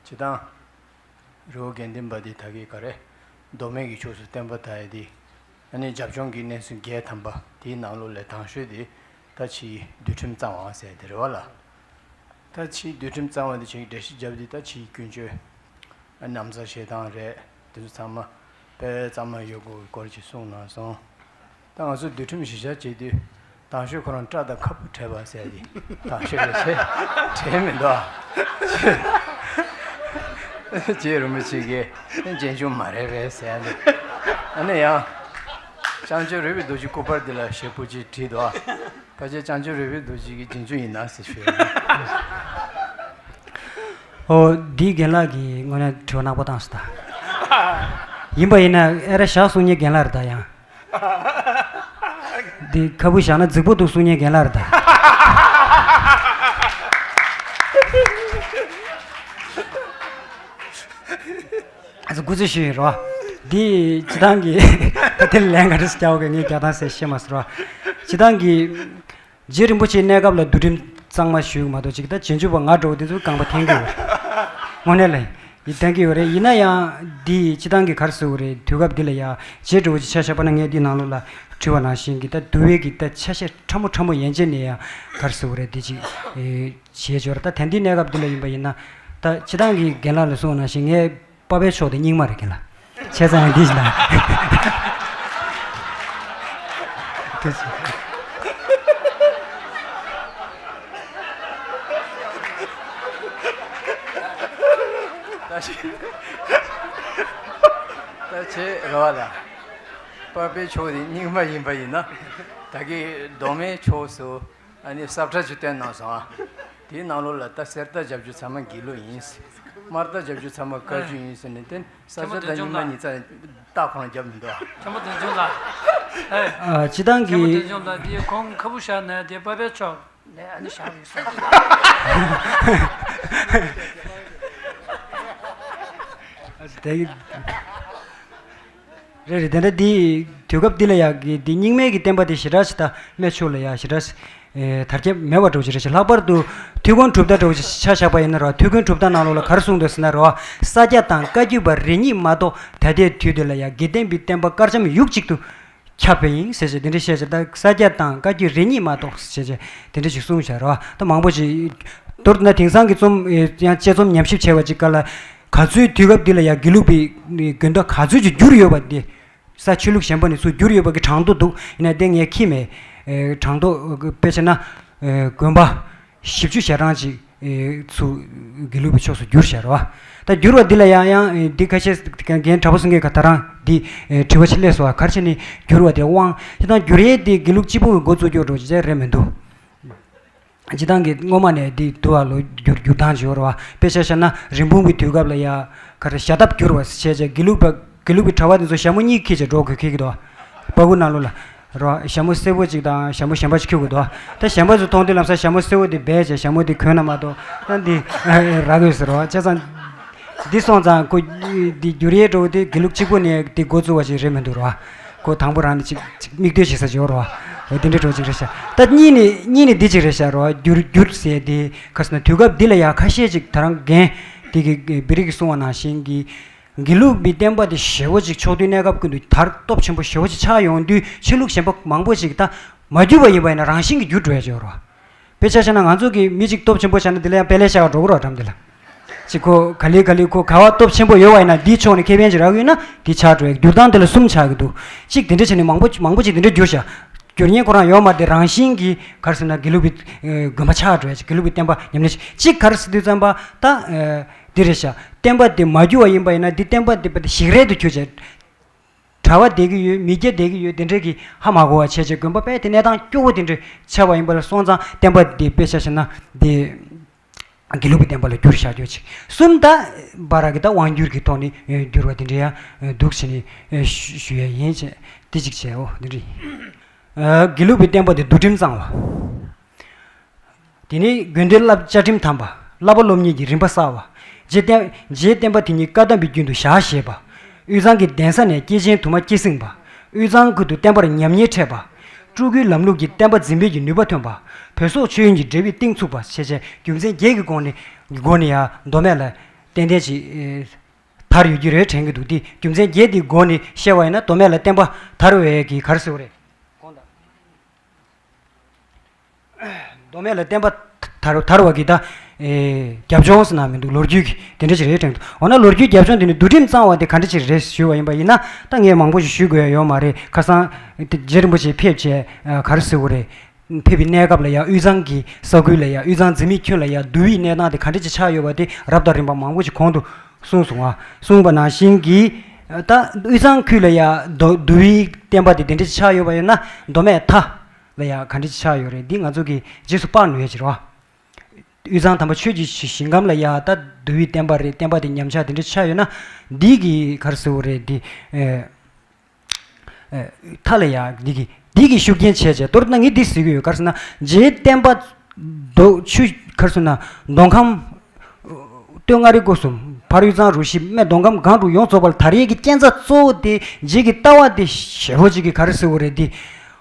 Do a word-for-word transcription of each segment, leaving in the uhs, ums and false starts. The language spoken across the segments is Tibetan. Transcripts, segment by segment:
སྤྱིར་བཏང་རི་བོ་དགེ་ལྡན་པ་འདི་ད་གི་ག་རེ། མདོ་སྨད་ཀྱི་ཕྱོགས་སུ་བསྟན་པ་དར་ཡ་འདི། ཨ་ནི་རྒྱབ་ལྗོངས་ཀྱི་གནས་ཚུལ་བརྒྱད་ཐམ་པ་དེའི་ནང་ལོགས་ལས་དང་ཤོས་དེ་ད་ཕྱིའི་འདུལ་ཁྲིམས་གཙང་བ་ཟེར་དེ་རེད་བ་ལ། ད་ཕྱིའི་འདུལ་ཁྲིམས་གཙང་བ་འདི་ཆེད་འགྲེལ་བཤད་བརྒྱབ་སྟེ་ད་ཕྱིའི་ཀུན་སྤྱོད། ཨ་ན་བཟའ་བཞེས་སྟངས་རེད། དེ་ཚོ་ཚང་མ་དཔེ་གཙང་མ་ཡོད་དགོས་ཀྱི་སྐོར་ཅིག་གསུངས་གནང་སོང་། ད་ང་ཚོ་འདུལ་ཁྲིམས་གཞི་བཞག་བྱེད་དུས་དང་ཤོས་ཁོ་རང་སྐྲ་དང་ཁ་སྤུ་བྲེགས་པ་ཟེར་ཏེ་དང་ཤོས་རེད་བྱས་བྲེགས་མི་འདུག་ཨ། རྗེ་རིན་པོ་ཆེ་གིས་རྗེས་འཇུག་མ་རེད་པས་ཟེར་ཏེ། ཨ་ནི་ཡང་བྱང་ཆུབ་རི་བོའི་རྡོ་རྗེ་སྐུ་པར་འདི་ལ་ཞེ་པོ་ཅིག་བྲིས་འདུག་ཨ། ཕལ་ཆེར་བྱང་ཆུབ་རི་བོའི་རྡོ་རྗེ་གི་རྗེས་འཇུག་ཡིན་ན་ཟེར་ཞུས། ཨོ། འདིའི་རྒན་ལགས་ཀྱིས་དངོས་གནས་དྲི་བ་ནག་པོ་བཏང་སོང་ད། ཡིན་པ་ཡིན་ན་ཨེ་ར་ཞག་གསུང་མཁན་རྒན་ལགས་རེད་ད་ཡང་། འདི་ཁ་སྤུ་བཞག་ན་རྫིག་པོ་འདུག་གསུང་མཁན་རྒན་ལགས་རེད་ད། ཨ་ཙི་སྐུ་རྩེད་ཞུས་ཡིན་རོ། འདི་སྤྱི་བཏང་གི་ད་དེ་ལན་ག་རེ་སྐྱ་བོ་གི་ངས་རྒྱག་སྟངས་ཟེར་ཤེས་མ་སོང་རོ། སྤྱི་བཏང་གི་རྗེ་རིན་པོ་ཆེའི་གནས་སྐབས་ལ་འདུལ་ཁྲིམས་གཙང་མ་ཞུས་མ་གཏོགས་ཅིག་ད་རྗེས་འཇུག་པ་ང་འདྲ་བོ་འདི་ཚོ་རྐང་པ་འཐེན་གི་ཡོད་རེད། དངོས་གནས་ལ་ཡིན་འཐེན་གི་ཡོད་རེད། ཡིན་ན་ཡང་འདི་སྤྱི་བཏང་གི་ག་རེ་ཟེར་དགོས་རེད། དུས་སྐབས་འདི་ལ་ཡ་རྗེ་འདྲ་བོ་ཅིག་ཆ་བཞག་པ་ན་ངས་འདི་ནང་ལོགས་ལ་བྲིས་པ་ནང་བཞིན་གྱི་ད་འདུལ་བའི་གི་ད་ཆ་ཤས་ཕྲ་མོ་ཕྲ་མོ་ཡན་ཆད་ནས་ཡ་ག་རེ་ཟེར་དགོས་རེད། འདི་ཅིག་བྱས་འབྱོར་ད་ད་འདི་གནས་སྐབས་འདི་ལ་ཡིན་པ་ཡིན་ན་ད་སྤྱི་བཏང་གི་རྒན་ལགས་ལ་གསུངས་པ་ནང་བཞིན་ངས། པ་ཕའི་ཕྱོགས་དེ་རྙིང་མ་རེད་ཀྱི་ལ། བྱས་ཙང་ཡང་འདི་ཞིག་ལ། ད་ཆེ་ད་ཆེ་རེད་བ་ལ། པ་ཕའི་ཕྱོགས་དེ་རྙིང་མ་ཡིན་པ་ཡིན་ན། ད་གི་མདོ་སྨད་ཕྱོགས་སུ། ཨ་ནི་ས་ཁྲ་ཅིག་བཏོན་གནང་སོང་ཨ། དེའི་ནང་ལོགས་ལ་ད་གསེར་རྟ་བརྒྱད་ཅུ་ཚང་མ་དགེ་ལུགས་ཡིན། དམར་རྟ་བརྒྱད་ཅུ་ཚང་མ་བཀའ་བརྒྱུད་ཡིན་ཟེར་ནས་དེ་ས་ཁྲ་དང་རྙིང་མ་ཉིས་རྩ་རྟགས་ཁོ་རང་བརྒྱབ་མི་འདུག་ཨ། མཁན་པོ་བདེ་འབྱུང་ལགས། ཨེ། ཨ་སྤྱི་བཏང་མཁན་པོ་བདེ་གི་འབྱུང་ལགས་དེ་ཁོང་ཁ་སྤུ་བཞག་ནས་དེ་པ་ཕའི་ཕྱོགས་ནས་ཨ་ནི་བཞག་ཡོད་ས་རེད། དེ་གི་རེད་རེད། དེ་འདྲ་འདི་དུས་སྐབས་འདི་ལ་ཡག་གི་འདི་རྙིང་མའི་གི་བསྟན་པ་འདི་ཞེ་དྲག་ཞིག་ད་སྨད་ཕྱོགས་ལ་ཡག་ཞེ་དྲག་ཞིག་ཨེ་དར་ཁྱབ་མེད་པ་འདྲ་བོ་ཞིག་རེད་ཤག་ལྷག་པར་དུ་ཐུའུ་ཀོན་གྲུབ་མཐའ་འདྲ་བོ་ཞིག་ཆ་བཞག་པ་ཡིན་ན་ར། ཐུའུ་ཀོན་གྲུབ་མཐའ་ནང་ལོགས་ལ་ག་རེ་གསུངས་འདུག་ཟེར་ན་ར། ས་སྐྱ་དང་བཀའ་བརྒྱུད་པ་རེ་གཉིས་མ་གཏོགས་ད་ལྟའི་དུས་འདི་ལ་ཡང་དགེ་ལྡན་པའི་བསྟན་པ་དཀར་འཇམ་ཡུག་གཅིག་ཏུ་ཁྱབ་པ་ཡིན་ཟེར་བྱས་དེ་འདྲ་བཤད་བྱས། ད་ས་སྐྱ་དང་བཀའ་བརྒྱུད་རེ་གཉིས་མ་གཏོགས་ཟེར་བྱས་དེ་འདྲ་ཞིག་གསུངས་བཞག་ར། ད་མང་པོ་ཞིག་མདོར་ན་དེང་སང་གི་རྩོམ་ཡང་དཔྱད་རྩོམ་ཉམས་ཞིབ་བྱས་པ་ཅིག་ག་ལ། ག་ཚོད་དུས་སྐབས་འདི་ལ་ཡང་དགེ་ལུགས་པའི་དགོན་བདག་ག་ཚོད་ཅིག་བསྒྱུར་ཡོད་པ་འདི། ས་ཆོས་ལུགས་གཞན་པ་ནས་ཚུར་བསྒྱུར་ཡོད་པ་གི་གྲངས་ཐོ་འདུག་ཡིན་ན་དེ་ངས་ཁྱི་མེད། གྲངས་ཐོ་དཔེ་བྱས་ན་དགོན་པ་བཞི་བཅུ་ཞེ་གྲངས་ཅིག་ཚུར་དགེ་ལུགས་པའི་ཕྱོགས་སུ་བསྒྱུར་བཞག་རེད་བ། ད་བསྒྱུར་བ་འདི་ལ་ཡང་ཡང་འདི་ཁ་ཤས་རྒན་གྲྭ་པ་གསུང་མཁན་ག་ད་རང་འདི་དྲི་བ་ཅིག་སླེབས་སོང་བ། ག་རེ་བྱས་ནས་བསྒྱུར་བ་དེ་དབང་ཅི་དང་བསྒྱུར་ཡས་དེ་དགེ་ལུགས་གཅིག་པུ་གི་འགོ་བཙུགས་རྒྱུ་འགྲོ་ཅི་རེད་མི་འདུག་སྤྱི་བཏང་གི་སྔོན་མ་ནས་འདི་འདུལ་བ་ལོ་བསྒྱུར་བསྒྱུར་སྟངས་བྱེད་རོ། དཔེ་ཆ་བཞག་ན་རིན་སྤུངས་པའི་དུས་སྐབས་ལ་ཡ་ག་རེ་ཞྭ་བཏབ་བསྒྱུར་བ་བྱས་བྱས་དགེ་ལུགས་པ་དགེ་ལུགས་པའི་གྲྭ་པ་དེ་ཚོ་ཞྭ་མོ་གཉིས་འཁྱེར་བྱས་འགྲོ་དགོས་ཁེལ་གི་འདུག་པ་ཀུ་ནང་ལོགས་ལ་རོ། ཞྭ་མོ་སེར་པོ་གཅིག་དང་ཞྭ་མོ་གཞན་པ་ཞིག་འཁྱེར་དགོས་འདུག་ད་གཞན་པ་ཚོ་མཐོང་དུས་ལམ་སང་ཞྭ་མོ་སེར་པོ་དེ་སྦས་བྱས་ཞྭ་མོ་དེ་གོན་ན་མ་གཏོགས་ད་འདི་རག་གི་ཡོད་ཟེར་རོ། བྱས་ཙང་། འདི་སོང་ཙང་ཁོ་འདི་བསྒྱུར་ཡས་འགྲོ་དེ་དགེ་ལུགས་གཅིག་པུ་ནས་འདི་འགོ་བཙུགས་པ་ཞིག་རེད་མི་འདུག་རོ། ཁོ་དང་པོ་རང་ནས་ཅིག་ཅིག་མིག་ལྟོས་བྱེད་ས་ཅིག་ཡོད་རོ། འོ་དེ་འདྲའི་འགྲོ་ཅིག་རེད་ཤག་ད་གཉིས་ནས་གཉིས་ནས་འདི་ཅིག་རེད་ཤག་རོ། བསྒྱུར་བསྒྱུར་ཟེར་དེ་ཁ་སང་དུས་སྐབས་འདི་ལ་ཡ་ཁ་ཤས་ཅིག་ད་རང་རྒན་དེ་གི་བི་རི་གི་གསུང་བ་ནང་བཞིན་གྱི་དགེ་ལུགས་པའི་བསྟན་པ་དེ་ཞེ་བོ་ཅིག་ཕྱོགས་དུས་གནས་སྐབས་ཀུན་ཏུ་དར་སྟོབས་ཆེན་པོ་ཞེ་བོ་ཅིག་ཆགས་ཡོང་དུས་ཆོས་ལུགས་གཞན་པ་མང་པོ་ཅིག་ད་མ་བསྒྱུར་བ་ཡིན་པ་ཡིན་ན་རང་བཞིན་གྱི་བསྒྱུར་འགྲོ་ཡ་ཅིག་ཡོད་རོ། དཔེ་ཆ་བཞག་ན་ང་ཚོ་གི་མི་གཅིག་སྟོབས་ཆེན་པོ་བྱས་ན་འདི་ལ་ཡང་དཔེ་ལེན་བཞག་འགྲོ་གི་རོ། འགྲམ་འདི་ལ་ཅིག་ཁོ་ག་ལེ་ག་ལེ་ཁོ་ག་བ་སྟོབས་ཆེན་པོ་ཡོད་བ་ཡིན་ན་འདིའི་ཕྱོགས་ནས་ཁེ་ཕན་ཅིག་རག་གི་ཡོད་ན་འདི་ཆགས་འགྲོ་ཡ། བསྒྱུར་སྟངས་འདི་ལ་གསུམ་ཆགས་ཀྱི་འདུག་ཅིག་དེ་འདྲ་བྱས་ནས་མང་པོ་མང་པོ་ཅིག་དེ་འདྲ་བསྒྱུར་བཞག་བསྒྱུར་མཁན་ཁོ་རང་ཡོད་མ་རེད། རང་བཞིན་གྱིས་ག་རེ་ཟེར་ན་དགེ་ལུགས་པའི་དགོན་པ་ཆགས་འགྲོ་ཡ་ཅིག་དགེ་ལུགས་པའི་བསྟན་པ་ཉམས་ལེན་ཅིག་ག་རེ་ཟེར་དུས་ཙམ་པ་ད་འདི་རེད་ཤག་བསྟན་པ་འདི་མ་བསྒྱུར་བ་ཡིན་པ་ཡིན་ན་འདི་བསྟན་པ་འདི་ཞིག་རལ་དུ་གྱུར་བྱས། གྲྭ་པ་བསྡད་ཀྱི་ཡོད། མི་སྐྱ་བསྡད་ཀྱི་ཡོད། དེ་འདྲས་ཀྱི་ཧ་མ་གོ་བ་བྱས་བྱས་དགོན་པ་དཔེ་དེ་གནས་སྟངས་སྐྱོ་བོ་དེ་འདྲས་ཆགས་པ་ཡིན་པ་ལ་སོང་ཙང་བསྟན་པ་འདི་དཔེ་ཆ་བཞག་ན་འདི་དགེ་ལུགས་པའི་བསྟན་པ་ལ་བསྒྱུར་བཞག་རྒྱུ་ཅིག་གསུམ་ད་བར་གྱི་ད་དབང་བསྒྱུར་གྱི་ཐོག་ནས་བསྒྱུར་བ་དེ་འདྲས་ཡང་འདུག་བྱས་ནས་ཞུ་ཞུ་ཡ་ཡིན་བྱས་དེ་ཅིག་བྱས། འོ་དེ་འདྲས་ཡིན། དགེ་ལུགས་པའི་བསྟན་པ་དེ་འདུལ་ཁྲིམས་གཙང་བ། དེ་ནས་དགོན་སྡེའི་བསླབ་བཅའ་ཁྲིམས་དམ་པ། བསླབ་པ་སློབ་གཉེར་གྱི་རིམ་པ་གསར་བ། རྗེ་བསྟན་རྗེ་བསྟན་པ་དེ་ཉིད་བཀའ་གདམས་པའི་རྒྱུན་དུ་བཞག་ཞེས་པ། དབུས་གཙང་གི་གདན་ས་ནས་སྐྱེས་ཆེན་དུ་མ་སྐྱེས་སྲིང་བ། དབུས་གཙང་ཁུལ་དུ་བསྟན་པར་ཉམས་ཉེས་འཕྲད་པ། སྤྲུལ་སྐུའི་ལམ་ལུགས་ཀྱི་བསྟན་པ་འཛིན་སྤེལ་གྱི་ནུས་པ་ཐོན་པ། བོད་སོག་ཆོས་དབྱིངས་ཀྱི་འབྲེལ་བའི་གཏིང་ཚུགས་པ་ཞེས་བྱས་རྒྱུ་མཚན་བརྒྱད་ཀྱི་སྒོ་ནས་སྒོ་ནས་ཡང་མདོ་སྨད་ལ་ ཏན་ཏན་ཅིག་ཨེ་དར་ཡོད་ཀྱི་རེད་དྲན་གྱི་འདུག་དེ་རྒྱུ་མཚན་བརྒྱད་དེའི་སྒོ་ནས་བཤད་པ་ཡིན་ན་མདོ་སྨད་ལ་བསྟན་པ་དར་བའི་གི་ག་རེ་ཟེར་བ་རེད། མདོ་སྨད་ལ་བསྟན་པ་དར་དར་བ་གི་ད་ཨེ་རྒྱབ་ལྗོངས་ཟེར་ན་མི་འདུག་ལོ་རྒྱུས་ཀྱི་དེ་འདྲ་ཞིག་རེད་དྲན་འདུག་འོ་ན་ལོ་རྒྱུས་རྒྱབ་ལྗོངས་དེ་ནི་བསྡུ་འགྲེམས་གཙང་བ་དེ་ག་འདྲ་ཞིག་རེད་ཞུས་པ་ཡིན་པ་ཡིན་ན། ད་ངས་མང་པོ་ཞིག་ཞུ་དགོས་ཡ་ཡོད་མ་རེད། ཁ་སང་དེ་རྗེ་རིན་པོ་ཆེ་ཕེབས་བྱས་ཨ་ག་རེ་ཟེར་དགོས་རེད། ཕེབས་པའི་གནས་སྐབས་ལ་ཡ་དབུས་གཙང་གི་ས་ཁུལ་ལ་ཡ་དབུས་གཙང་འཛིན་མའི་ཁྱོན་ལ་ཡ་འདུལ་བའི་གནས་སྟངས་དེ་ག་འདྲ་ཞིག་ཆགས་ཡོད་པ་དེ་རབ་དང་རིམ་པ་མང་པོ་ཞིག་གོང་དུ་གསུངས་སོང་ང་། གསུངས་པ་ནང་བཞིན་གྱི་ད་དབུས་གཙང་ཁུལ་ལ་ཡ་འདུལ་བའི་བསྟན་པ་དེ་དེ་འདྲ་ཞིག་ཆགས་ཡོད་པ་ཡིན་ན་མདོ་སྨད་མཐའ་ལ་ཡ་ག་འདྲ་ཞིག་ཆགས་ཡོད་རེད། འདི་ང་ཚོ་གིས་རྗེས་སུ་དཔག་ནུས་ཡ་ཅིག་རེད་བ། དབུས་གཙང་དམ་པ་ཆོས་ཀྱི་ཞིང་ཁམས་ལ་ཡ་ད་འདུལ་བའི་བསྟན་པ་རེད། བསྟན་པ་དེ་ཉམས་ཆག་དེ་འདྲ་ཆགས་ཡོད་ན་འདི་གི་ག་རེ་ཟེར་དགོས་རེད། འདི་ཨེ་ཨེ་མཐའ་ལ་ཡ་འདི་གི་འདི་གི་ཤུགས་རྐྱེན་བྱས་བྱས་མདོར་ན་ངས་འདི་ཟེར་གྱི་ཡོད། ག་རེ་ཟེར་ན་རྗེའི་བསྟན་པ་མདོ་ཆོས་ག་རེ་ཟེར་ན་མདོ་ཁམས་སྟོད་མངའ་རིས་སྐོར་གསུམ་བར་དབུས་གཙང་རུ་བཞི་སྨད་མདོ་ཁམས་སྒང་དྲུག་ཡོངས་རྫོགས་པ་ལ་དར་ཡས་ཀྱི་རྐྱེན་རྩ་གཙོ་བོ་དེ་རྗེ་གི་ལྟ་བ་དེ་ཞེ་པོ་ཅིག་གི་ག་རེ་ཟེར་དགོས་རེད། འདི་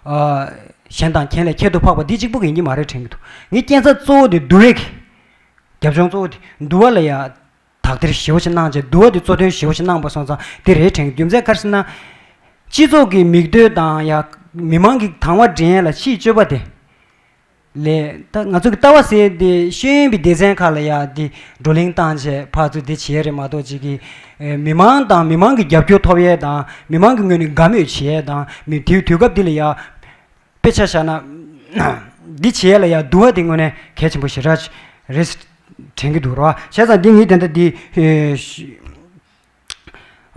ཨ་གཞན་དང་གཞན་ལས་ཁྱད་དུ་འཕགས་པ་འདི་གཅིག་པུ་གི་ཡིན་གྱི་མ་རེད་དྲན་གྱི་འདུག་ངའི་རྐྱེན་རྩ་གཙོ་བོ་དེ་འདུལ་བའི་གི་རྒྱབ་ལྗོངས་གཙོ་བོ་དེ་འདུལ་བ་ལ་ཡ་དག་ཐེར་ཞེ་པོ་ཅིག་གནང་བྱས་འདུལ་བ་དེ་གཙོ་དོན་ཞེ་པོ་ཅིག་གནང་པ་སོང་ཙང་དེ་རེད་དྲན་གྱི། རྒྱུ་མཚན་ག་རེ་ཟེར་ན། སྤྱི་ཚོགས་ཀྱི་མིག་ལྟོས་དང་ཡ་མི་མང་གི་དང་བ་འདྲེན་ཡས་ལ་ཕྱིའི་སྤྱོད་པ་དེ་ལས་ད་ང་ཚོ་གི་ལྟ་བ་ཟེར་དེ་ཤེས་ཡོན་པའི་སྡེ་ཚན་ཁག་ལ་ཡ་དེ་བགྲོ་གླེང་བཏང་བྱས་ཕར་ཚུར་དེ་བྱེད་ཡས་རེད་མ་གཏོགས་ཅིག་གི་ཨེ་མི་མང་དང་མི་མང་གི་རྒྱབ་སྐྱོར་ཐོབ་ཡས་དང་མི་མང་གི་ངོས་ནས་དགའ་མོས་བྱེད་ཡས་དང་མི་དེའི་དུས་སྐབས་འདི་ལ་ཡ། དཔེ་ཆ་བཞག་ན། འདི་བྱེད་ཡས་ལ་ཡ་འདུལ་བ་འདི་དངོས་གནས་གལ་ཆེན་པོ་ཞེ་དྲག་རེད་དྲན་གྱི་འདུག་རོ། བྱས་ཙང་འདི་ངས་དེ་འདྲ་འདི་ཨེ་ཤ་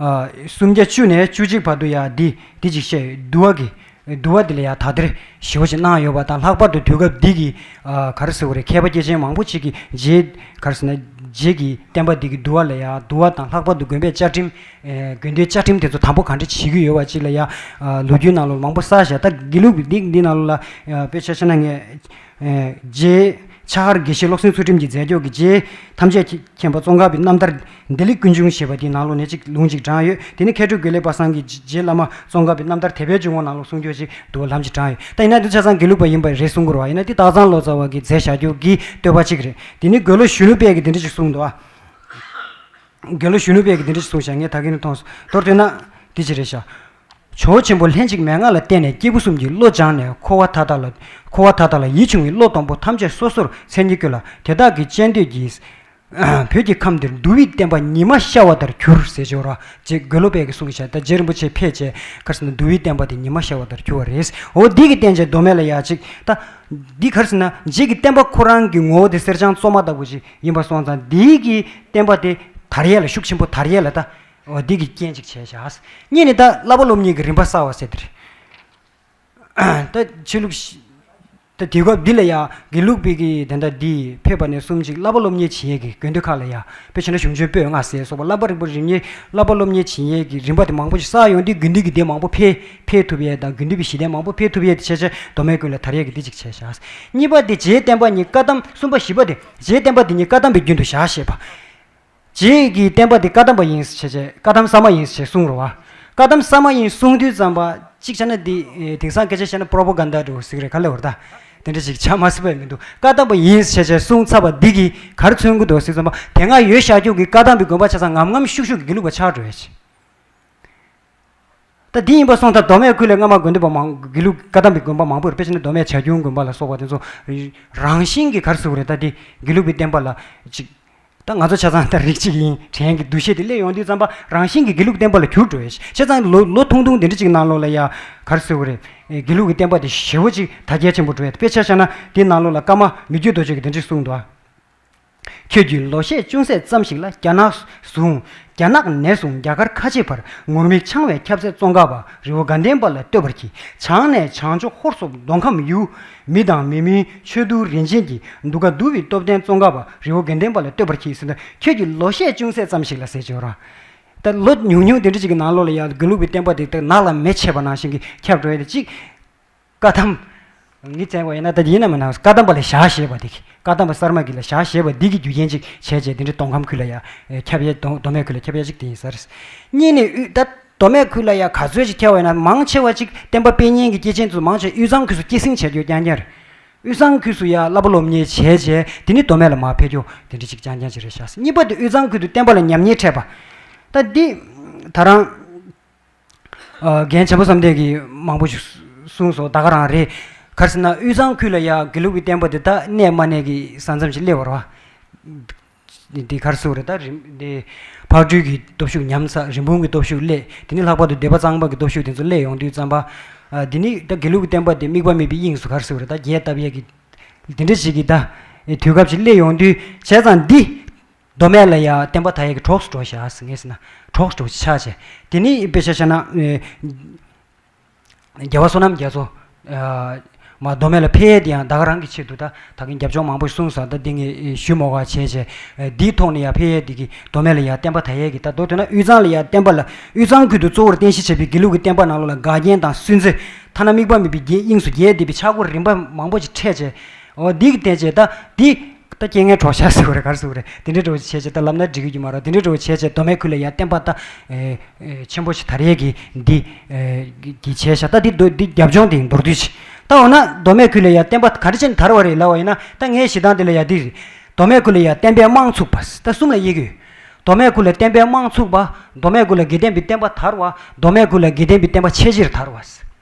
ཨ་སུམ་བརྒྱ་བཅུ་ནས་བཅུ་གཅིག་བར་དུ་ཡ་འདི་འདི་ཅིག་བཤད་ཡོད། འདུལ་བ་གི་འདུལ་བ་འདི་ལ་ཡ་དག་ཐེར་ཞེ་པོ་ཅིག་གནང་ཡོད་པ་དང་ལྷག་པར་དུ་དུས་སྐབས་འདི་གི་ཨ་ག་རེ་ཟེར་དགོས་རེད། མཁས་པ་སྐྱེས་ཆེན་མང་པོ་ཅིག་གིས་རྗེ་ག་རེ་ཟེར་ན་རྗེ་གི་བསྟན་པ་འདི་གི་འདུལ་བ་ལ་ཡ་འདུལ་བ་དང་ལྷག་པར་དུ་དགོན་པའི་བཅའ་ཁྲིམས། ཨེ་དགོན་སྡེའི་བཅའ་ཁྲིམས་དེ་ཚོ་དམ་པོ་གང་འདྲ་བྱེད་ཀྱི་ཡོད་པ་ཅིག་ལ་ཡ། ཨ་ལོ་རྒྱུས་ནང་ལོགས་མང་པོ་གསལ་བཤད། ད་དགེ་ལུགས་འདི་འདི་ནང་ལོགས་ལ་ཨ་དཔེ་ཆ་བཞག་ན་ངས་ཨེ་རྗེ་ཕྱག་འཁར་དགེ་བཤེས་བློ་གསལ་ཚུལ་ཁྲིམས་ཀྱི་མཛད་སྤྱོད་ཀྱི་རྗེ་ཐམས་ཅད་མཁྱེན་པ་ཙོང་ཁ་པའི་རྣམ་ཐར་བདེ་ལེགས་ཀུན་འབྱུང་ཞེས་པ་འདི་ནང་ལོགས་ནས་ཅིག་ལུང་ཅིག་དྲངས་ཡོད། དེ་ནས་མཁས་གྲུབ་དགེ་ལེགས་པ་སངས་ཀྱིས་རྗེ་བླ་མ་ཙོང་ཁ་པའི་རྣམ་ཐར་དད་པའི་འཇུག་ངོགས་ནང་ལོགས་གསུང་རྒྱུ་ཅིག་འདུག་ལམ་ཅིག་དྲངས་ཡོད། ད་ཡིན་ན་འདི་ཆ་ཚང་དགེ་ལུགས་པ་ཡིན་པ་རེད་གསུང་གི་རེད་བ། ཡིན་ན་འདི་སྟག་ཚང་ལོ་ཙཱ་བ་གིས་མཛད་བཞག་རྒྱུ་གི་བསྟོད་པ་ཅིག་རེད། དེ་ནས་དགེ་སློང་གཞོན་ནུ་དཔལ་གྱིས་འདི་འདྲ་ཅིག་གསུངས་འདུག་ཨ། དགེ་སློང་གཞོན་ནུ་དཔལ་གྱིས་འདི་འདྲ་ཞིག་གསུངས་ཤག་ངས་ད་གིན་མཐོང་སོང་། མདོར་བསྡུས་ན་འདི་ཅི་རེད་ཤག་ཇོ་བོ་ཆེན་པོ་ལྷན་ཅིག་མན་ངག་ལ་བརྟེན་ནས་སྐྱེས་བུ་གསུམ་གྱི་བློ་སྦྱངས་ནས་འཁོར་བ་མཐའ་དག་ལ་འཁོར་བ་མཐའ་དག་ལ་ཡིད་ཆུང་བའི་བློ་སྟོང་པོ་ཐམས་ཅད་སོ་སོར་མཚན་ཉིད་ཀུན་ལ་དེ་དག་གི་སྤྱན་ལྡན་གྱིས་བོད་ཀྱི་ཁམས་འདིར་འདུལ་བའི་བསྟན་པ་ཉི་མ་ཤར་བ་ལྟར་གྱུར་ཟེར་ཅིག་ཡོད་རེད་བ། ཅེས་དགེ་སློང་དཔལ་གྱིས་གསུངས་ཤག་ད་རྗེ་རིན་པོ་ཆེ་ཕེབས་བྱས་ག་རེ་ཟེར་ན་འདུལ་བའི་བསྟན་པ་དེ་ཉི་མ་ཤར་བ་ལྟར་གྱུར་བ་རེད། འོ་འདི་གི་བསྟན་བྱས་མདོ་སྨད་ལ་ཡ་ཅིག་ད་འདི་ག་རེ་ཟེར་ན་རྗེ་གི་བསྟན་པ་ཁོ་རང་གི་ངོ་བོ་དེ་གསེར་སྦྱངས་བཙོ་མ་ལྟ་བུ་ཅིག་ཡིན་པ་སོང་ཙང་འདི་གི་བསྟན་པ་དེ་དར་ཡས་ལ་ཤུགས་ཆེན་པོ་དར་ཡས་ལ་ད། འོ་འདི་གི་རྐྱེན་ཅིག་བྱས་ཤག་གཉིས་ནི་ད་བསླབ་པ་སློབ་གཉེར་གྱི་རིམ་པ་གསར་བ་ཟེར་དེ་རེད། ད་ཆོས་ལུགས་ཤ་ད་དུས་སྐབས་འདི་ལ་ཡ་དགེ་ལུགས་པའི་གི་དེ་འདྲ་འདི་ཕེབས་པ་ནས་བཟུང་ཅིག་བསླབ་པ་སློབ་གཉེར་བྱེད་ཡས་ཀྱི་དགོན་སྡེ་ཁག་ལ་ཡ་དཔེ་བྱས་ན་གཞུང་ཆེན་པོད་ལྔ་ཟེར་སོགས་པ་བསླབ་པ་རིམ་པ་རིམ་གཉིས་བསླབ་པ་སློབ་གཉེར་བྱེད་ཡས་ཀྱི་རིམ་པ་དེ་མང་པོ་ཞིག་གསར་ཡོང་དུས་དགེ་འདུན་གྱི་སྡེ་མང་པོ་འཕེལ་འཕེལ་ཐུབ་ཡས་དང་དགེ་འདུན་པའི་གཞི་རྟེན་མང་པོ་འཕེལ་ཐུབ་ཡས་དེ་བྱས་བྱས་མདོ་སྨད་ཀུན་ལ་དར་ཡས་ཀྱི་འདི་ཅིག་བྱས་ཤག་གཉིས་པ་དེ་རྗེའི་བསྟན་པ་ཉིད་བཀའ་གདམས། གསུམ་པ་བཞི་པ་དེ་རྗེའི་བསྟན་པ་དེ་ཉིད་བཀའ་གདམས་པའི་རྒྱུན་དུ་བཞག་ཞེས་པ། རྗེ་གི་བསྟན་པ་འདི་བཀའ་གདམས་པ་ཡིན་ཟེར་བྱས་བྱས་བཀའ་གདམས་གསར་མ་ཡིན་ཟེར་བྱས་གསུངས་རེད་བ། བཀའ་གདམས་གསར་མ་ཡིན་གསུངས་དུས་ཙམ་པ་གཅིག་བྱས་ན་འདི་ཨེ་དེང་སང་སྐད་ཆ་བཤད་ན་པྲོ་པོ་གྷན་དྷ་འདྲ་བོ་ཟིག་རེད་ག་ལེ་བར་ད། དེ་འདྲ་ཞིག་ཆགས་མ་སྲིད་པ་མི་འདུག་བཀའ་གདམས་པ་ཡིན་ཟེར་བྱས་བྱས་གསུངས་ཚར་བ་འདི་གིས་ག་རེ་མཚོན་གྱི་འདུག་ཟེར་ཙམ་པ་དེ་སྔ་ཡོད་བཞག་རྒྱུ་གི་བཀའ་གདམས་པའི་དགོན་པ་ཆ་ཚང་ངམ་ངམ་ཤུགས་ཤུགས་ཀྱི་དགེ་ལུགས་པ་ཆགས་འགྲོ་ཡ་ཆེ། ད་འདི་ཡིན་པ་སོང་ཙང་མདོ་སྨད་ཁུལ་ལ་སྔ་མ་དགོན་སྡེ་པ་མང་དགེ་ལུགས་བཀའ་གདམས་པའི་དགོན་པ་མང་པོ་ཡོད་རེད། དཔེ་བྱས་ན་མདོ་སྨད་བྱ་ཁྱུང་དགོན་པ་ལ་སོགས་པ་དེ་ཚོ་རང་བཞིན་གྱིས་ག་རེ་ཟེར་དགོས་རེད། ད་འདི་དགེ་ལུགས་པའི་བསྟན་པ་ལ་ཅིག་ད་ང་ཚོ་ཆ་ཚང་ད་རིགས་གཅིག་ཡིན་དྲན་གྱི་འདུ་ཤེས་དེ་སླེབས་ཡོང་དུས་ཙམ་པ་རང་བཞིན་གྱིས་དགེ་ལུགས་བསྟན་པ་ལ་གྱུར་འགྲོ་ཡ་ཞིག་བྱས་ཙང་ལོ་ལོ་ཐུང་ཐུང་དེ་འདྲ་ཅིག་ནང་ལོགས་ལ་ཡ་ག་རེ་ཟེར་དགོས་རེད། དགེ་ལུགས་ཀྱི་བསྟན་པ་དེ་ཞེ་པོ་ཅིག་དར་རྒྱས་ཆེན་པོ་འགྲོ་ཡ། དཔེ་ཆ་བཞག་ན་དེའི་ནང་ལོགས་ལ་ཀརྨ་མི་བསྐྱོད་རྡོ་རྗེ་གིས་དེ་འདྲ་ཞིག་གསུངས་འདུག་ཁྱོད་ཀྱིས་ལོ་ཤས་ཅུང་ཟད་ཙམ་ཞིག་ལ་རྒྱ་ནག་བཟུང་། རྒྱ་ནག་ནས་བཟུང་རྒྱ་གར་ཁ་ཆེའི་བར་ངུར་སྨྲིག་འཆང་བའི་ཁྱབ་ཚད་ཙོང་ཁ་པ་རི་བོ་དགའ་ལྡན་པ་ལ་བསྟོད་པར་གྱིས། བྱང་ནས་བྱང་ཕྱོགས་ཧོར་སོགས་མདོ་ཁམས་ཡུལ། མི་དང་མི་མིན་ཆོས་དུང་རིན་ཆེན་གྱི་གདུགས་དཀར་འདུལ་བའི་སྟོབས་ལྡན་ཙོང་ཁ་པ་རི་བོ་དགའ་ལྡན་པ་ལ་བསྟོད་པར་གྱིས་ཟེར་ན། ཁྱོད་ཀྱིས་ལོ་ཤས་ཅུང་ཟད་ཙམ་ཞིག་ལ་ཟེར་བྱས་ར། ད་ལོ་ཉུང་ཉུང་དེ་འདྲ་ཅིག་གི་ནང་ལོགས་ལ་ཡང་དགེ་ལུགས་པའི་བསྟན་པ་དེ་ད་ནགས་ལ་མེ་མཆེད་པ་ནང་བཞིན་གྱི་ཁྱབ་འགྲོ་ཡ་དེ་གཅིག་བཀའ་གདམས། ངས་བཙལ་བ་ཡིན་ན་ད་ཡིན་ན་མིན་ན་བཀའ་གདམས་པ་ལ་བཞག་ཞེས་པ་འདི་གི་བཀའ་གདམས་པ་གསར་མ་གི་ལ་བཞག་ཞེས་པ་འདི་གི་རྒྱུ་རྐྱེན་ཅིག་བྱས་བྱས་དེ་འདྲའི་མདོ་ཁམས་ཁུལ་ལ་ཡ་ཁྱབ་ཡས་མདོ་མདོ་སྨད་ཁུལ་ལ་ཁྱབ་ཡས་ཅིག་དེ་ཡིན་ས་རེད། གཉིས་ནས་ད་མདོ་སྨད་ཁུལ་ལ་ཡ་ག་ཚོད་ཅིག་ཁྱབ་བ་ཡིན་ན་མང་ཆེ་བ་ཅིག་བསྟན་པ་སྤེལ་མཁན་གྱི་སྐྱེས་ཆེན་ཚོ་མང་ཆེ་དབུས་གཙང་ཁུལ་སུ་སྐྱེད་སྲིང་བྱས་རྒྱུ་རྐྱང་རྐྱང་རེད། དབུས་གཙང་ཁུལ་སུ་ཡ་བསླབ་པ་སློབ་གཉེར་བྱས་བྱས་དེ་ནི་མདོ་སྨད་ལ་མར་ཕེབས་རྒྱུ་དེ་འདྲ་ཅིག་རྐྱང་རྐྱང་ཅིག་རེད་ཤག་གཉིས་པ་དེ་དབུས་གཙང་ཁུལ་དུ་བསྟན་པ་ལ་ཉམས་ཉེས་འཕྲད་པ། ད་འདི་ད་རང་ཨ་རྒན་བྱམས་པ་བསམ་གཏན་གྱིས་མང་པོ་ཞིག་གསུངས་སོང་། ད་ག་རང་རེད། ག་རེ་ཟེར་ན་དབུས་གཙང་ཁུལ་ལ་ཡ་དགེ་ལུགས་ཀྱི་བསྟན་པ་དེ་ད་གནས་མ་གནས་ཀྱི་ས་མཚམས་ཤིག་སླེབས་པ་རེད་བ། འདི་ག་རེ་ཟེར་དགོས་རེད། ད་རིམ་འདི་ཕག་གྲུའི་གི་སྟོབས་ཤུགས་ཉམས་ཚར། རིན་སྤུངས་ཀྱི་སྟོབས་ཤུགས་སླེབས། དེ་ནི་ལྷག་པར་དུ་སྡེ་པ་གཙང་པ་གི་སྟོབས་ཤུགས་དེ་ཚོ་སླེབས་ཡོང་དུས་ཙམ་པ། ཨ་འདི་ནི་ད་དགེ་ལུགས་ཀྱི་བསྟན་པ་དེ་དམིགས་པ་མེད་པའི་དབྱིངས་སུ་ག་རེ་ཟེར་དགོས་རེད། ད་རྒྱས་བཏབ་ཡས་ཀྱི་དེ་འདྲ་ཞིག་གི་ད་དུས་སྐབས་ཅིག་སླེབས་ཡོང་དུས་བྱས་ཙང་འདི་མདོ་སྨད་ལ་ཡ་བསྟན་པ་དར་ཡས་ཀྱི་གྲོགས་སུ་འགྲོ་བཞག་ཟེར། ངས་ཟེར་ན་གྲོགས་སུ་འགྲོ་ཆགས་བྱས། དེ་ནི་དཔེ་ཆ་བཞག་ན་ཨེ། རྒྱལ་བ་བསོད་ནམས་རྒྱ་མཚོ་ཨ་མ་མདོ་སྨད་ལ་ཕེབས་ཡས་དེ་ཡང་ད་ག་རང་གི་ཆེད་དུ་ད་ད་གིན་རྒྱབ་ལྗོངས་མང་པོ་གསུངས་སོང་། ད་འདི་ངས་ཞུ་མ་དགོས་པ་བྱས་བྱས་ཨེ་འདིའི་ཐོག་ནས་ཡ་ཕེབས་ཡས་དེ་གི་མདོ་སྨད་ལ་ཡ་བསྟན་པ་དར་ཡས་ཀྱི། ད་མདོར་བསྡུས་ན་དབུས་གཙང་ལ་ཡ་བསྟན་པ་ལ་དབུས་གཙང་ཁུལ་དུ་གཙོ་བོར་བརྟེན་གཞི་བྱས་པའི་དགེ་ལུགས་ཀྱི་བསྟན་པ་ནང་ལོགས་ལ་འགལ་རྐྱེན་དང་སུན་གཙེར་ཐ་ན་དམིགས་པ་མེད་པའི་དབྱིངས་སུ་རྒྱས་བསྡད་པའི་ཆག་སྒོ་རིམ་པ་མང་པོ་ཞིག་འཕྲད་བྱས། འོ་འདི་གི་བརྟེན་བྱས་ད་འདི་ད་རྐྱེན་ངན་གྲོགས་ཤ་ཟེར་དགོས་རེད། ག་རེ་ཟེར་དགོས་རེད། དེ་འདྲའི་འགྲོ་བྱས་བྱས་ད་ལབ་ན་འགྲིག་གི་མ་རེད། དེ་འདྲའི་འགྲོ་བྱས་བྱས་མདོ་སྨད་ཁུལ་ལ་ཡ་བསྟན་པ་ད་ཨེ་ཨེ་ཆེན་པོ་ཞིག་དར་ཡས་ཀྱི་འདི་ཨེ་གི་བྱས་ཤག་ད་འདི་འདི་རྒྱབ་ལྗོངས་དེ་མདོར་བསྡུས་ཤིག་ད་འོ་ན་མདོ་སྨད་ཁུལ་ལ་ཡ་བསྟན་པ་ག་རེ་བྱས་ནས་དར་བ་རེད་ལབ་པ་ཡིན་ན། ད་ངའི་བྱེད་སྟངས་དེ་ལ་ཡ་འདི་རེད། མདོ་སྨད་ཁུལ་ལ་ཡ་བསྟན་པའི་རྨང་ཚུགས་པ། ད་གསུམ་ལ་དབྱེ་གི་ཡོད། མདོ་སྨད་ཁུལ་ལ་བསྟན་པའི་རྨང་ཚུགས་པ། མདོ་སྨད་ཁུལ་ལ་དགེ་ལྡན་པའི་བསྟན་པ་དར་བ། མདོ་སྨད་ཁུལ་ལ་དགེ་ལྡན་པའི་བསྟན་པ་ཆེས་ཆེར་དར་བ།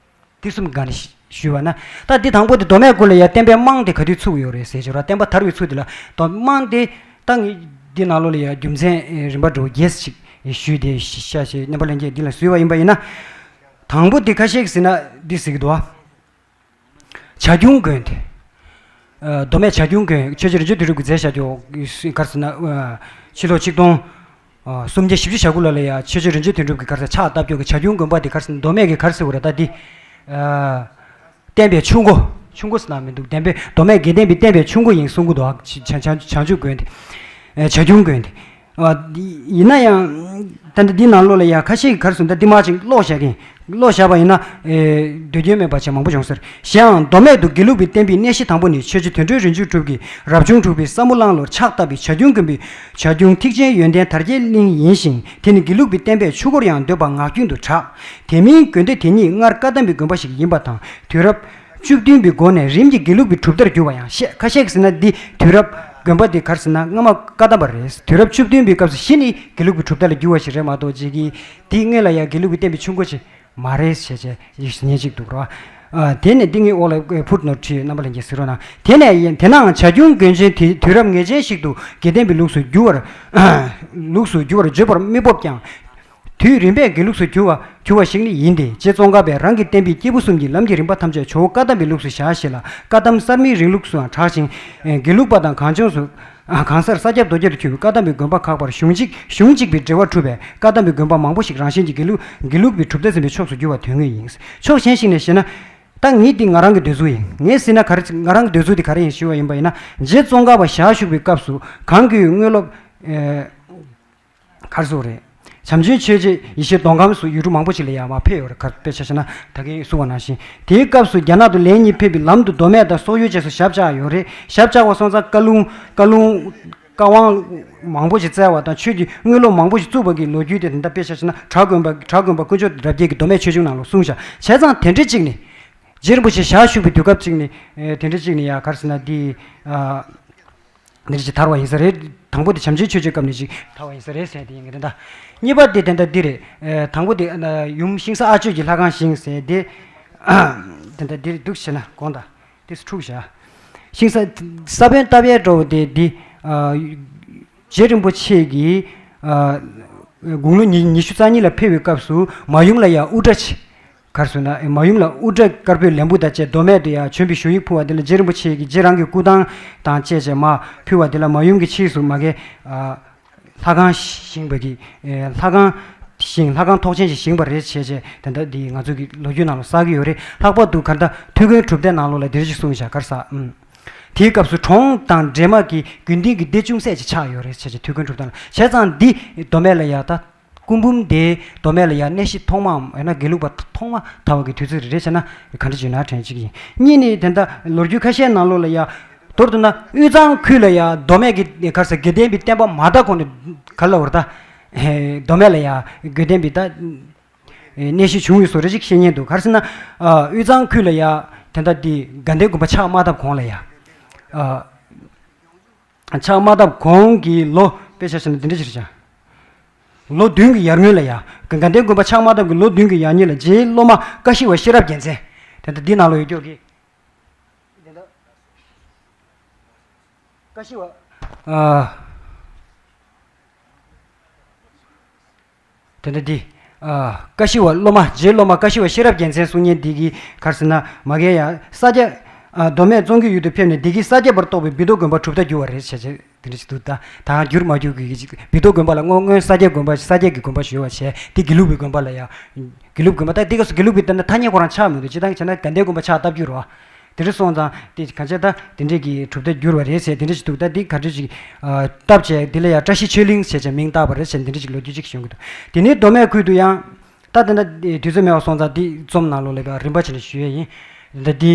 དེ་གསུམ་གྱི་སྒང་ནས་ཞུས་པ་ན། ད་འདི་དང་པོ་དེ་མདོ་སྨད་ཁུལ་ལ་ཡ་བསྟན་པའི་རྨང་དེ་ག་དུས་ཚུགས་ཡོད་རེད་ཟེར་ཞོར་བ། བསྟན་པ་དར་བའི་ཚུལ་དེ་ལ་དོ་རྨང་དེ་ད་ངས་འདི་ནང་ལོགས་ལ་ཡ་རྒྱུ་མཚན་རིམ་པ་འགྲོ་རྒྱས་ཤིག་ཞུས་ཏེ་ཤ་ཞེས་རྣམ་པ་ལྷན་རྒྱས་འདི་ལ་བཟོས་པ་ཡིན་པ་ཡིན་ན། དང་པོ་དེ་ཁ་ཤས་ཀྱིས་ཟེར་ན་འདི་ཟེར་གྱི་འདུག་བ། བྱ་ཁྱུང་དགོན་དེ། ཨ་མདོ་སྨད་བྱ་ཁྱུང་དགོན། ཆོས་རྗེ་རིན་ཆེན་དོན་གྲུབ་ཀྱིས་མཛད་བཞག་རྒྱུ་ག་རེ་ཟེར་ན། ཨ་ཕྱི་ལོ་ཆིག་སྟོང་ཨ་སུམ་བརྒྱ་བཞི་བཅུ་ཞེ་དགུ་ལོ་ལ་ཡ་ཆོས་རྗེ་རིན་ཆེན་དོན་གྲུབ་ཀྱིས་ག་རེ་ཟེར་ཕྱག་བཏབ་རྒྱུ་གི་བྱ་ཁྱུང་དགོན་པ་དེ་ག་རེ་ཟེར་ན་མདོ་སྨད་ཀྱི་ག་རེ་ཟེར་དགོས་རེད། ད་འདི་ཨ་བསྟན་པའི་ཆུ་འགོ། ཆུ་འགོ་ཟེར་ན་མི་འདུག་བསྟན་པའི་མདོ་སྨད་དགེ་ལྡན་པའི་བསྟན་པའི་ཆུ་འགོ་ཡིན་གསུང་གི་འདུག་ཨ་བྱ་བྱ་བྱ་ཁྱུང་དགོན་དེ། ཨ་བྱ་ཁྱུང་དགོན་དེ། ཨ་ཡིན་ན་ཡང་ད་ལྟ་འདི་ནང་ལོགས་ལ་ཡ་ཁ་ཤས་ཀྱིས་ག་རེ་ཟེར་ན། ད་འདི་མ་ཅིག་ཀློག་བཞག་གིན། ཀློག་བཞག་པ་ཡིན་ན་ཨེ་འདོད་སྐྱོན་མེད་པ་བྱས་མང་པོ་བྱུང་ཟེར། གཞན་ཡང་མདོ་སྨད་དུ་དགེ་ལུགས་པའི་བསྟན་པའི་གནས་གཞི་དང་པོ་ནི་ཆོས་རྗེ་དོན་གྲུབ་རིན་ཆེན་གྲུབ་ཀྱིས་རབ་བྱུང་དྲུག་པའི་ས་མུ་གླང་ལོར་ཕྱག་བཏབ་པའི་བྱ་ཁྱུང་དགོན་པའི་བྱ་ཁྱུང་ཐེག་ཆེན་ཡོན་ཏན་དར་རྒྱས་གླིང་ཡིན་ཞིང་། དེ་ནི་དགེ་ལུགས་པའི་བསྟན་པའི་ཆུ་འགོར་ཡང་འདོད་པ་ངག་རྒྱུན་དུ་གྲགས། དེ་མིན་དགོན་སྡེ་དེ་ཉིད་སྔར་བཀའ་གདམས་པའི་དགོན་པ་ཞིག་ཡིན་པ་དང་། དུས་རབས་བཅུ་བདུན་པའི་འགོ་ནས་རིམ་གྱིས་དགེ་ལུགས་པའི་གྲུབ་མཐར་གྱུར་པ་ཡང་བཤད། ཁ་ཤས་ཀྱིས་ཟེར་ན་འདི་དུས་རབས་དགོན་པ་འདི་ག་རེ་ཟེར་ན་སྔ་མ་བཀའ་གདམས་པ་རེད། དུས་རབས་བཅུ་བདུན་པའི་སྐབས་སུ་གཞི་ནི་དགེ་ལུགས་པའི་གྲུབ་མཐའ་ལ་གྱུར་པ་ཞིག་རེད་མ་གཏོགས་ཅིག་གིས་འདི་སྔོན་ལ་ཡང་དགེ་ལུགས་པའི་བསྟན་པའི་ཆུ་འགོ་ཅིག་མ་རེད་ཞེས་བྱས་ཡིག་ཉེས་ཅིག་འདུག་རོ། ཨ་དེ་ནས་འདི་ངའི་འོག་ལ་ཕུཊ་ནོཊ་བྲིས་ཡོད། རྣམ་པ་ལྷན་རྒྱས་གཟིགས་རོགས་གནང་། དེ་ནས་ཡིན། དེ་ནའང་བྱ་ཁྱུང་དགོན་ཆེན་དེ་དུས་རབས་ངེས་ཅན་ཞིག་ཏུ་དགེ་ལྡན་པའི་ལུགས་སུ་འགྱུར་བར་ལུགས་སུ་འགྱུར་བར་བརྗོད་པར་མི་སྤོབས་ཀྱང་། དུས་རིམ་པས་དགེ་ལུགས་སུ་གྱུར་བ་གྱུར་བ་ཞིག་ནི་ཡིན་ཏེ། རྗེ་ཙོང་ཁ་པས་རང་གི་བསྟན་པའི་སྐྱེས་བུ་གསུམ་གྱི་ལམ་གྱི་རིམ་པ་ཐམས་ཅད་ཇོ་བོ་བཀའ་གདམས་པའི་ལུགས་སུ་བཞག་ཞེས་ལ། བཀའ་གདམས་གསར་མའི་རིང་ལུགས་སུའང་གྲགས་ཤིང་། དགེ་ལུགས་པ་དང་གངས་ལྗོངས་སུ་གང་སར་ས་སྐྱ་རྡོ་རྗེར་གྱུར་པའི་བཀའ་གདམས་པའི་དགོན་པ་ཁག་པར་གཞུང་གཅིག་གཞུང་གཅིག་པའི་འབྲེལ་བ་གྲུབ་པས། བཀའ་གདམས་པའི་དགོན་པ་མང་པོ་ཞིག་རང་བཞིན་གྱིས་དགེ་ལུགས་དགེ་ལུགས་པའི་གྲུབ་མཐའ་ཟིན་པའི་ཕྱོགས་སུ་གྱུར་བ་དོན་དངོས་ཡིན། ཕྱོགས་གཞན་ཞིག་ནས་བཤད་ན། ད་ངས་འདི་ང་རང་གི་འདོད་ཚུལ་ཡིན། ངས་ཟེར་ན་ག་རེ། ང་རང་གི་འདོད་ཚུལ་འདི་ག་རེ་ཡིན་ཞུ་བ་ཡིན་པ་ཡིན་ན། རྗེ་ཙོང་ཁ་པ་ཞལ་བཞུགས་པའི་སྐབས་སུ་གང་གི་དངོས་སློབ། ཨེ། ག་རེ་ཟེར་དགོས་རེད། བྱམས་ཆེན་ཆོས་རྗེ་ཡེ་ཤེས་མདོ་ཁམས་སུ་ཡུལ་གྲུ་མང་པོ་ཞིག་ལ་ཡར་མར་ཕེབས་ཡོད་རེད། ག་དཔེ་ཆ་བཞག་ན་ད་གིན་གསུངས་པ་ནང་བཞིན། དེའི་སྐབས་སུ་རྒྱ་ནག་ཏུ་ལན་གཉིས་ཕེབས་པའི་ལམ་དུ་མདོ་སྨད་དང་སོག་ཡུལ་བཅས་སུ་ཞབས་བཅགས་ཡོད་རེད། ཞབས་བཅགས་པ་སོང་ཙང་བཀའ་ལུང་བཀའ་ལུང་བཀའ་དབང་མང་པོ་ཞིག་སྩལ་བ་དང་ཆོས་ཀྱི་དངོས་སློབ་མང་པོ་ཞིག་བཙུགས་པ་གི་ལོ་རྒྱུས་དེ་ད་ལྟ་དཔེ་ཆ་བཞག་ན་བྲག་དགོན་པ་བྲག་དགོན་པ་དཀོན་མཆོག་རབ་རྒྱས་ཀྱིས་མདོ་སྨད་ཆོས་འབྱུང་ནང་ལ་གསུངས་བཞག་བྱས་ཙང་དེ་འདྲ་གཅིག་ནི། རྗེ་རིན་པོ་ཆེ་ཞལ་བཞུགས་པའི་དུས་སྐབས་གཅིག་ནི། ཨེ། དེ་འདྲ་གཅིག་ནི་ཡ་ག་རེ་ཟེར་ན་འདི། ཨ། འདི་འདྲ་ཅིག་དར་བ་ཡིན་ས་རེད། དང་པོ་དེ་བྱམས་ཆེན་ཆོས་རྗེའི་སྐབས་ནས་ཅིག་དར་བ་ཡིན་ས་རེད་ཟེར་དེ་ཡིན་གྱི་རེད་ད། གཉིས་པ་དེ་དེ་འདྲ་འདི་རེད། ཨེ། དང་པོ་དེ་ཡུམ་ཤིང་བཟའ་ཨ་ཆོས་ཀྱི་ལྷ་ཁང་བཞེངས་ཟེར་དེ། དེ་འདྲ་འདི་རེད་འདུག་བྱས་ན་དགོངས་དག་དེ་འཁྲུག་བཞག་ཤིང་བཟའ་ས་བོན་བཏབ་ཡས་འགྲོ་བ་དེ་འདི། ཨ། རྗེ་རིན་པོ་ཆེ་གིས། ཨ། དགུང་ལོ་ཉི་ཉི་ཤུ་རྩ་གཉིས་ལ་ཕེབས་པའི་སྐབས་སུ་མ་ཡུམ་ལ་ཡང་དབུ་སྐྲ་ཆེ། ག་རེ་ཟེར་ན་མ་ཡུམ་ལ་དབུ་སྐྲ་དཀར་པོའི་ལན་བུ་དང་བཅས་མདོ་སྨད་དུ་ཡང་བྱོན་པའི་ཞུ་ཡིག་ཕུལ་བ་དེ་ལ་རྗེ་རིན་པོ་ཆེ་གིས་རྗེ་རང་གི་སྐུ་ཐང་དང་བཅས་བྱས་མར་ཕུལ་བ་དེ་ལ་མ་ཡུམ་གྱིས་ཕྱིས་སུ་མ་གི། ཨ། ལྷ་ཁང་བཞེངས་པ་གི། ཨེ། ལྷ་ཁང་བཞེངས་ལྷ་ཁང་ཐོག་ཆེན་ཞིག་བཞེངས་པ་རེད་བྱས་བྱས་དེ་འདྲ་འདི་ང་ཚོ་གི་ལོ་རྒྱུས་ནང་ལ་གསལ་གི་ཡོད་རེད། ལྷག་པར་དུ་ག་འདྲ་ཐུའུ་བཀྭན་གྲུབ་སྡེ་ནང་ལོགས་ལ་འདི་འདྲ་ཞིག་གསུངས་བཞག་ག་རེ་ཟེར། ཨུམ། དེའི་སྐབས་སུ་གྲོང་དང་འདྲེས་མ་གི་དགེ་འདུན་གྱི་སྡེ་ཅུང་ཟད་ཅིག་ཆགས་ཡོད་རེད་བྱས་བྱས་ཐུའུ་བཀྭན་གྲུབ་སྡེ་ལ་བྱས་ཙང་འདི་མདོ་སྨད་ལ་ཡ་ད། སྐུ་འབུམ་དེ་མདོ་སྨད་ལ་ཡང་གནས་གཞི་ཐོག་མའམ་ཡང་ན་དགེ་ལུགས་པ་ཐོག་མ་དར་བ་གི་དུས་ཚོད་རེད་རེད་བྱས་ན་ག་འདྲ་བརྗོད་ན་དྲན་གཅིག་ཡིན། གཉིས་ནི་དེ་འདྲ་ལོ་རྒྱུས་ཁ་ཤས་ནང་ལོགས་ལ་ཡང་མདོར་བསྡུ་ན་དབུས་གཙང་ཁུལ་ལ་ཡང་མདོ་སྨད་ཀྱི་ག་རེ་ཟེར་དགེ་ལྡན་པའི་བསྟན་པ་མ་དར་གོང་ནས་ག་ལ་བར་ད་མདོ་སྨད་ལ་ཡང་དགེ་ལྡན་པའི་ད་གནས་གཞི་བྱུང་ཡོད་བཟོ་འདྲ་ཅིག་བཤད་མཁན་འདུག་ག་རེ་ཟེར་ན་དབུས་གཙང་ཁུལ་ལ་ཡང་ དེ་འདྲ་འདི་དགའ་ལྡན་དགོན་པ་ཕྱག་མ་བཏབ་གོང་ལ་ཡ། ཨ། ཕྱག་མ་བཏབ་གོང་གི་ལོ་དཔེ་ཆ་བཞག་ན་འདི་འདྲ་ཅིག་རེད་བཞག་ལོ་བདུན་གྱི་ཡར་སྔོན་ལ་ཡ། དགའ་ལྡན་དགོན་པ་ཕྱག་མ་བཏབ་ཀྱི་ལོ་བདུན་གྱི་ཡར་སྔོན་ལ་རྗེ་སློབ་མ་ཀ་ཤི་བ་ཤེས་རབ་རྒྱལ་མཚན། དེ་འདྲ་འདི་ནང་ལོགས་ཡོད་ཀྱོག་གི། དེ་འདྲ་ཀ་ཤི་བ། ཨ། དེ་འདྲ་འདི། ཨ། ཀ་ཤི་བ་སློབ་མ་རྗེ་སློབ་མ་ཀ་ཤི་བ་ཤེས་རབ་རྒྱལ་མཚན་གསུང་མཁན་འདི་གིས་ག་རེ་ཟེར་ན་མ་གིར་ཡ་ས་སྐྱ། ཨ། མདོ་སྨད་ཙོང་གི་ཡུལ་དུ་ཕེབས་ནས་བདེ་སྐྱིད་ས་སྐྱ་པར་གཏོགས་པའི་སྦིས་དོ་དགོན་པ་གྲུབ་མཐའ་བསྒྱུར་བ་རེད་བྱས་བྱས་དེ་འདྲ་ཞིག་འདུག་ད་ད་བསྒྱུར་མ་བསྒྱུར་གྱི་སྦིས་དོ་དགོན་པ་ལ་སྔོན་སྔོན་ས་སྐྱ་དགོན་པ་ས་སྐྱ་གི་དགོན་པ་ཞུས་པ་བྱས་དེ་དགེ་ལུགས་པའི་དགོན་པ་ལ་ཡ། དགེ་ལུགས་དགོན་པ་ད་འདི་ག་སུ་དགེ་ལུགས་པའི་ད་ནི་ཐ་སྙད་ཁོ་རང་ཆགས་མི་འདུག་སྤྱིར་བཏང་བྱས་ན་དགའ་ལྡན་དགོན་པ་ཕྱག་བཏབ་རྒྱུ་རེད་བ། དེ་འདྲ་སོང་ཙང་དེ་ག་ཚད་ད་དེ་འདྲས་ཀྱི་གྲུབ་མཐའ་བསྒྱུར་བ་རེད་ཟེར་དེ་འདྲ་ཞིག་འདུག་ད་འདི་ག་འདྲ་ཞིག་ཨ། བཏབ་བྱས་འདི་ལ་ཡང་བཀྲ་ཤིས་ཆོས་གླིང་ཟེར་བྱས་མིང་བཏགས་པ་རེད་ཟེར་འདི་འདྲ་ཞིག་ལོ་རྒྱུས་ཅིག་བྱུང་གི་འདུག་དེ་ནས་མདོ་སྨད་ཁུལ་དུ་ཡང་ད་དེ་འདྲ་དུས་ཚོད་མེད་པ་སོང་ཙང་འདི་རྩོམ་ནང་ལོགས་ལ་རིམ་པ་བྱས་ནས་ཞུ་ཡས་ཡིན། འདི་འདི་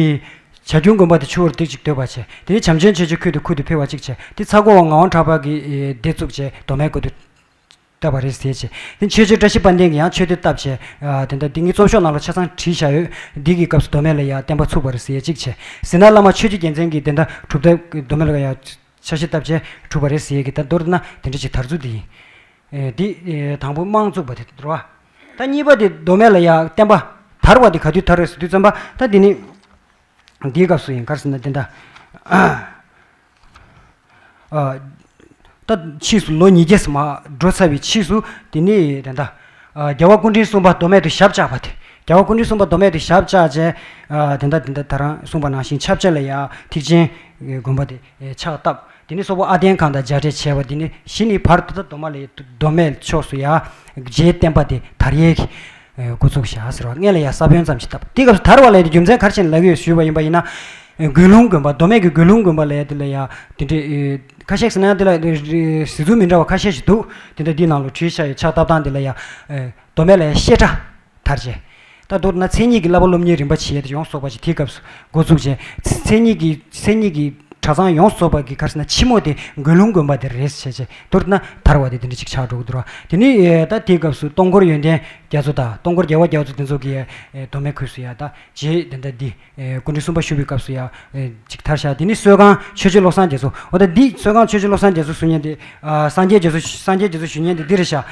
བྱ་ཁྱུང་དགོན་པ་དེ་ཆུ་བོར་ཏིག་ཅིག་སྡོད་པ་བྱས་དེ་ནས་བྱམས་ཆེན་ཆོས་རྗེ་ཁུལ་དུ་ཁུལ་དུ་ཕེབས་པ་ཅིག་བྱས་དེ་ཚ་ཁོ་བ་ངག་དབང་གྲགས་པ་གིས་སྡེ་བཙུགས་བྱས་མདོ་སྨད་ཁུལ་དུ། བཏབ་པ་རེད་ཟེར་བྱས། དེ་ཆོས་རྗེ་བཀྲ་ཤིས་དཔལ་ལྡན་གྱིས་ཡང་ཆོས་སྡེ་བཏབ་བྱས། ཨ། དེ་འདྲ་འདི་ངའི་རྩོམ་ཤོག་ནང་ལ་ཆ་ཚང་བྲིས་བཞག་ཡོད། འདི་གི་སྐབས་སུ་མདོ་སྨད་ལ་ཡང་བསྟན་པ་ཚུགས་པ་རེད་ཟེར་ཡས་གཅིག་བྱས། ཟི་ན་བླ་མ་ཆོས་རྗེ་རྒྱལ་མཚན་གྱིས་དེ་འདྲ་གྲུབ་མཐའ་མདོ་སྨད་ལ་ཡང་ཆ་ཤས་བཏབ་བྱས་གྲུབ་པ་རེད་ཟེར་ཡས་ཀྱི་ད་མདོར་ན་དེ་འདྲ་ཞིག་དར་ཚུལ་འདི་ཡིན། ཨེ། འདི་ཨེ་དང་པོ་དམངས་བཙུགས་པ་དེ་རེད་བ། ད་གཉིས་པ་དེ་མདོ་སྨད་ལ་ཡང་བསྟན་པ་དར་བ་དེ་ག་དུས་དར་རེད་ཟེར་དུས་ཙམ་པ་ད་འདི་ནི། འདིའི་སྐབས་སུ་ཡིན་ག་རེ་ཟེར་ན་དེ་འདྲ། ཨ། ད་ཕྱིས་སུ་ལོ་ཉིས་བརྒྱ་ཙམ་འགྲོ་ཚར་བའི་ཕྱིས་སུ་དེ་ནས་དེ་འདྲ། ཨ། རྒྱལ་བ་སྐུ་ཕྲེང་གསུམ་པ་མདོ་སྨད་དུ་ཞབས་བཅགས་པ་དེ། རྒྱལ་བ་སྐུ་ཕྲེང་གསུམ་པ་མདོ་སྨད་དུ་ཞབས་བཅགས་བྱས། ཨ། དེ་འདྲ་དེ་འདྲ་ད་རང་གསུངས་པ་ནང་བཞིན་ཆབ་ཆ་ལ་ཡང་ཐེག་ཆེན་དགོན་པ་དེ་ཕྱག་བཏབ། དེ་ནས་སོག་པོ་ཨ་བསྟན་ཁང་དང་མཇལ་འཕྲད་བྱས་པ་དེ་ནས་གཞི་ནས་བར་དུ་ད་མདོ་སྨད་ལ་མདོ་སྨད་ཕྱོགས་སུ་ཡང་རྗེའི་བསྟན་པ་དེ་དར་ཡས་ཀྱི་འགོ་བཙུགས་བཞག་ཟེར་བ་སྔོན་ལ་ཡང་ས་བོན་ཙམ་ཞིག་བཏབ། དེ་སྐབས་སུ་དར་བ་ལ་ཡང་རྒྱུ་མཚན་ག་རེ་བྱས་ནས་ལབ་ཀྱི་ཡོད་ཞུས་པ་ཡིན་པ་ཡིན་ན། དགོན་ལུང་དགོན་པ་མདོ་སྨད་ཀྱི་དགོན་ལུང་དགོན་པ་ལ་ཡང་དེ་ལ་ཡང་དེ་འདྲའི་ཁ་ཤས་ཟེར་ན་ཡང་དེ་ལ་གཟིགས་ཚུལ་མི་འདྲ་བ་ཁ་ཤས་ཤིག་འདུག་དེ་འདྲ་འདི་ནང་ལ་བྲིས་བཞག་ཡོད་ཕྱག་བཏབ་སྟངས་དེ་ལ་ཡང་། མདོ་སྨད་ལ་ཡང་བཤད་གྲྭ། དར་བྱས། ད་མདོར་ན་མཚན་ཉིད་ཀྱི་བསླབ་པ་སློབ་གཉེར་རིམ་པ་བྱེད་ཡས་དེ་ཡོངས་རྫོགས་པ་ཅིག་དེའི་སྐབས་སུ་འགོ་བཙུགས་བྱས། མཚན་ཉིད་ཀྱི་མཚན་ཉིད་ཀྱི་གྲྭ་ཚང་ཡོངས་རྫོགས་པ་གི་ག་རེ་ཟེར་ན་ཕྱི་མོ་དེ་དགོན་ལུང་དགོན་པ་དེ་རེད་བྱས་བྱས་མདོར་ན་དར་བ་དེ་དེ་འདྲ་ཅིག་ཆགས་འགྲོ་གི་འདུག་ར། དེ་ནི་ད་དེའི་སྐབས་སུ་སྟོང་འཁོར་ཡོན་ཏན་རྒྱ་མཚོ་དང་སྟོང་འཁོར་རྒྱལ་བ་རྒྱ་མཚོ་དེ་ཚོ་གིས་མདོ་སྨད་ཁུལ་སུ་ཡ་ད་རྗེ་དེ་འདྲ་འདི་སྐུ་ཕྲེང་གསུམ་པ་བཞུགས་པའི་སྐབས་སུ་ཡ་ཅིག་དར་ཤག་དེ་ནི་གསོལ་ཁང་ཆོས་རྗེ་བློ་བཟང་རྒྱ་མཚོ། འོ་ད་འདི་གསོལ་ཁང་ཆོས་རྗེ་བློ་བཟང་རྒྱ་མཚོ་ཞུ་མཁན་དེ། ཨ། སངས་རྒྱས་རྒྱ་མཚོ་སངས་རྒྱས་རྒྱ་མཚོ་ཞུ་མཁན་དེ་འདི་རེད་ཤག་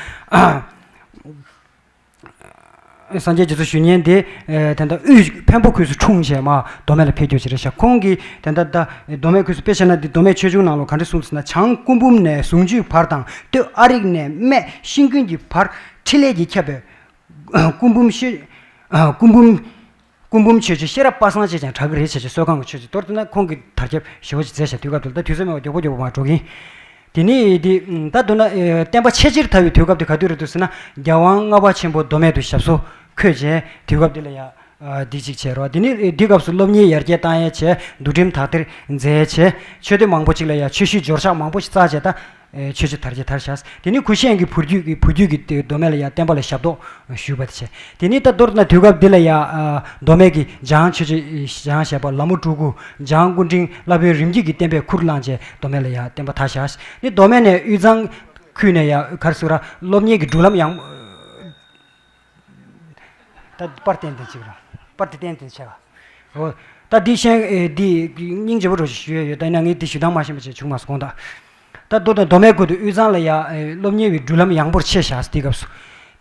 སངས་རྒྱས་རྒྱ་མཚོ་ཞུ་མཁན་དེ། ཨེ། ད་ལྟ་དབུས་འཕན་པོ་ཁུལ་སུ་འཁྲུངས་བྱས་མ་མདོ་སྨད་ལ་ཕེབས་རྒྱུ་ཅིག་རེད་ཤག་ཁོང་གིས་ད་ལྟ་ད་མདོ་སྨད་ཁུལ་སུ་དཔེ་བྱས་ན་འདི་མདོ་སྨད་ཆོས་འབྱུང་ནང་ལོགས་ག་འདྲ་གསུངས་ཟེར་ན། བྱང་སྐུ་འབུམ་ནས་ཟུང་ཆུའི་བར་དང་སྟོད་ཨ་རིག་ནས་སྨད་ཤིང་ཀུན་གྱི་བར་འཕྲིན་ལས་ཀྱིས་ཁྱབ་པའི་སྐུ་འབུམ་ཤེས། སྐུ་འབུམ། སྐུ་འབུམ་ཆོས་རྗེ་ཤེས་རབ་པ་སངས་ཅེས་ཀྱང་གྲགས་ཀྱི་རེད་བྱས་བྱས་གསོལ་ཁང་གི་ཆོས་རྗེ། མདོར་བསྡུ་ན་ཁོང་གིས་དར་ཁྱབ་ཞེ་པོ་ཅིག་མཛད་བྱས་དུས་སྐབས་དེ་ལ་ད་དུས་ཚོད་མེད་པ་མགྱོགས་པོ་མགྱོགས་པོ་མར་འགྲོ་གི་ཡིན། དེ་ནས་འདི་ད་མདོར་ན་ཨེ། བསྟན་པ་ཆེས་ཆེར་དར་བའི་དུས་སྐབས་དེ་ག་དུས་རེད་འདུག་ཟེར་ན། རྒྱལ་དབང་ལྔ་པ་ཆེན་པོ་མདོ་སྨད་དུ་ཞབས་སོར་འཁོད་བྱས་དུས་སྐབས་དེ་ལ་ཡ། ཨ། འདི་གཅིག་བྱས་རོགས། དེ་ནས་འདི་སྐབས་སུ་སློབ་གཉེར་ཡར་རྒྱས་བཏང་ཡས་བྱས། འདུལ་ཁྲིམས་དག་ཐེར་མཛད་བྱས། ཆོས་སྡེ་མང་པོ་ཅིག་ལ་ཡ་ཆོས་གཞིས་འབྱོར་ཕྱག་མང་པོ་ཞིག་བསགས་བྱས་ད། ཨེ། ཆོས་རྗེ་དར་རྒྱས་དར་ཤག་དེ་ནས་གུ་ཤྲི་ཡན་གྱི་བུ་རྒྱུད་ཀྱི་བུ་རྒྱུད་ཀྱིས་དེ་མདོ་སྨད་ལ་ཡ་བསྟན་པ་ལ་ཞབས་ཏོག་ཞུས་པ་དེ་བྱས། དེ་ནས་ད་མདོར་ན་དུས་སྐབས་འདི་ལ་ཡ། ཨ། མདོ་སྨད་ཀྱི་འཇང་ཆོས་རྗེ་འཇང་བཞད་པ་ལ་མོ་སྤྲུལ་སྐུ་འཇང་སྐུ་ཕྲེང་བླ་དཔོན་རིམ་བརྒྱུད་ཀྱིས་བསྟན་པའི་ཁུར་བླངས་བྱས་མདོ་སྨད་ལ་ཡ་བསྟན་པ་དར་ཤག་དེ་མདོ་སྨད་ནས་དབུས་གཙང་ཁུལ་ནས་ཡ་ག་རེ་ཟེར་ར། སློབ་གཉེར་གྱི་འགྲུལ་ལམ་ཡང་། ད་པར་བསྟན་དེ་ཅིག་ར། པར་དེ་བསྟན་དེ་ཆེ་བ། འོ། ད་འདི་ཤེས། ཨེ། འདི་སྙིང་རྗེ་པོ་འགྲོ་ཞིག་ཞུ་ཡས་ཡོད། ད་ཡིན་ན་ངས་འདི་ཞུ་སྟངས་མ་ཤེས་པ་བྱས་བྱུང་མ་སོང་ད། ད་མདོ་དང་མདོ་སྨད་ཁུལ་དུ་དབུས་གཙང་ལ་ཡ། ཨེ། སློབ་གཉེར་བའི་འགྲུལ་ལམ་ཡངས་པོར་ཕྱེ་བཞག་དེ་སྐབས་སུ།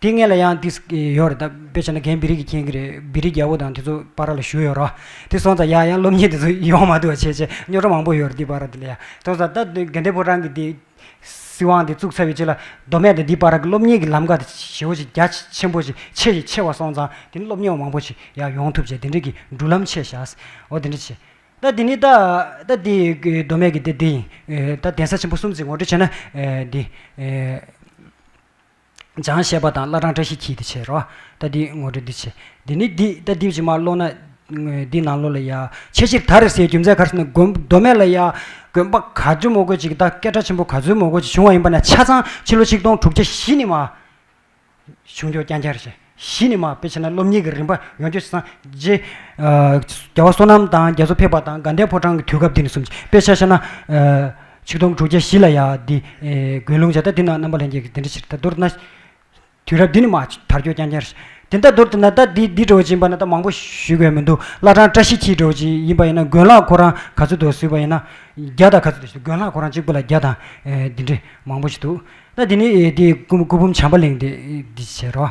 དེ་སྔོན་ལ་ཡང་འདི་ཡོད་རེད། ད་དཔེ་བྱས་ན་རྒན་བི་རི་གིས་མཁྱེན་གྱི་རེད། བི་རི་རྒྱལ་པོ་དང་དེ་ཚོ་བར་ལ་བཞུགས་ཡོད་ར། དེ་སོང་ཙང་ཡ་ཡང་སློབ་གཉེར་དེ་ཚོ་ཡོང་མ་ཐུབ་པ་བྱས་བྱས་རྙོག་དྲ་མང་པོ་ཡོད་རེད། འདི་བར་དེ་ལ་ཡ། དེ་སོང་ཙང་ད་དགའ་ལྡན་ཕོ་བྲང་གི་འདི། སྲིད་དབང་དེ་བཙུགས་ཚར་བའི་རྗེས་ལ་མདོ་སྨད་དང་འདི་བར་གྱི་སློབ་གཉེར་གྱི་ལམ་ཁ་དེ་ཞེ་པོ་ཅིག་རྒྱ་ཆེན་པོ་ཅིག་ཆེ་ཞིག་ཆེ་བ་སོང་ཙང་དེ་ནི་སློབ་གཉེར་བ་མང་པོ་ཞིག་ཡར་ཡོང་ཐུབ་བྱས་དེ་འདྲ་གི་འགྲུལ་ལམ་ཕྱེ་བཞག་འོ་དེ་འདྲ་བྱས། ད་དེ་ནི་ད་ད་དེ་མདོ་སྨད་ཀྱི་དེ་དེ་ཡིན། ད་གདན་ས་ཆེན་པོ་གསུམ་ཅིག་ངོ་སྤྲོད་བྱས་ན། འདི། འཇང་བཞད་པ་དང་བླ་བྲང་བཀྲ་ཤིས་འཁྱིལ་དེ་བྱས་རོ། ད་འདི་ངོ་སྤྲོད་འདི་བྱས། འདི་ནི་འདི་ད་འདི་བྱས་མ་ཀློག་ན། འདི་ནང་ལོགས་ལ་ཡ་ཆེས་ཆེར་དར་ཟེར་རྒྱུ་མཚན་ག་རེ་ཟེར་ན། དགོན་མདོ་སྨད་ལ་ཡ་དགོན་པ་ག་ཚོད་མང་པོ་ཅིག་ད་སྐད་གྲགས་ཆེན་པོ་ག་ཚོད་མང་པོ་ཅིག་བྱུང་བ་ཡིན་པ་ན་ཆ་ཚང་ཕྱི་ལོ་ཆིག་སྟོང་དྲུག་བརྒྱ་བཞི་ནས་མར་བྱུང་ཀྱོག་རྐྱང་རྐྱང་རེད། བཞི་ནས་མར་དཔེ་བྱས་ན་སློབ་གཉེར་གྱི་རིམ་པ་ཡོངས་རྫོགས་སང་རྗེ། རྒྱལ་བ་བསོད་ནམས་དང་རྒྱ་མཚོ་ཕེབས་པ་དང་དགའ་ལྡན་ཕོ་བྲང་གི་དུས་སྐབས་འདི་ནས་བཟུང་དཔེ་ཆ་བཞག་ན། ཆིག་སྟོང་དྲུག་བརྒྱ་བཞི་ལ་ཡ་འདི། དགོན་ལུང་བྱ་ད་འདི་ན་རྣམ་པ་ལྷན་རྒྱས་ཀྱི་འདི་འདྲ་ཕྱིར་ད་མདོར་ན། དུས་རབས་འདི་ནས་མར་དར་ཀྱོག་རྐྱང་རྐྱང་རེད། དེ་འདྲ་མདོར་བསྡུས་ན་ད་འདི་འདི་འདྲ་བོ་ཅིག་ཡིན་པ་ན་ད་མང་པོ་ཞུ་དགོས་མི་འདུག་བླ་བྲང་བཀྲ་ཤིས་འཁྱིལ་འདྲ་བོ་ཅིག་ཡིན་པ་ཡིན་ན། དགོན་ལག་ཁོ་རང་ག་ཚོད་འདུག་ཟེར་བ་ཡིན་ན། བརྒྱ་དང་ག་ཚོད་འདུག་ཟེར། དགོན་ལག་ཁོ་རང་གཅིག་པུ་ལ་བརྒྱ་དང་ཨེ་འདི་འདྲས་མང་པོ་ཞིག་འདུག་ད་འདི་ནི་ཨེ་འདི་སྐུ་སྐུ་འབུམ་བྱམས་པ་གླིང་འདི་འདི་བྱས་རོ།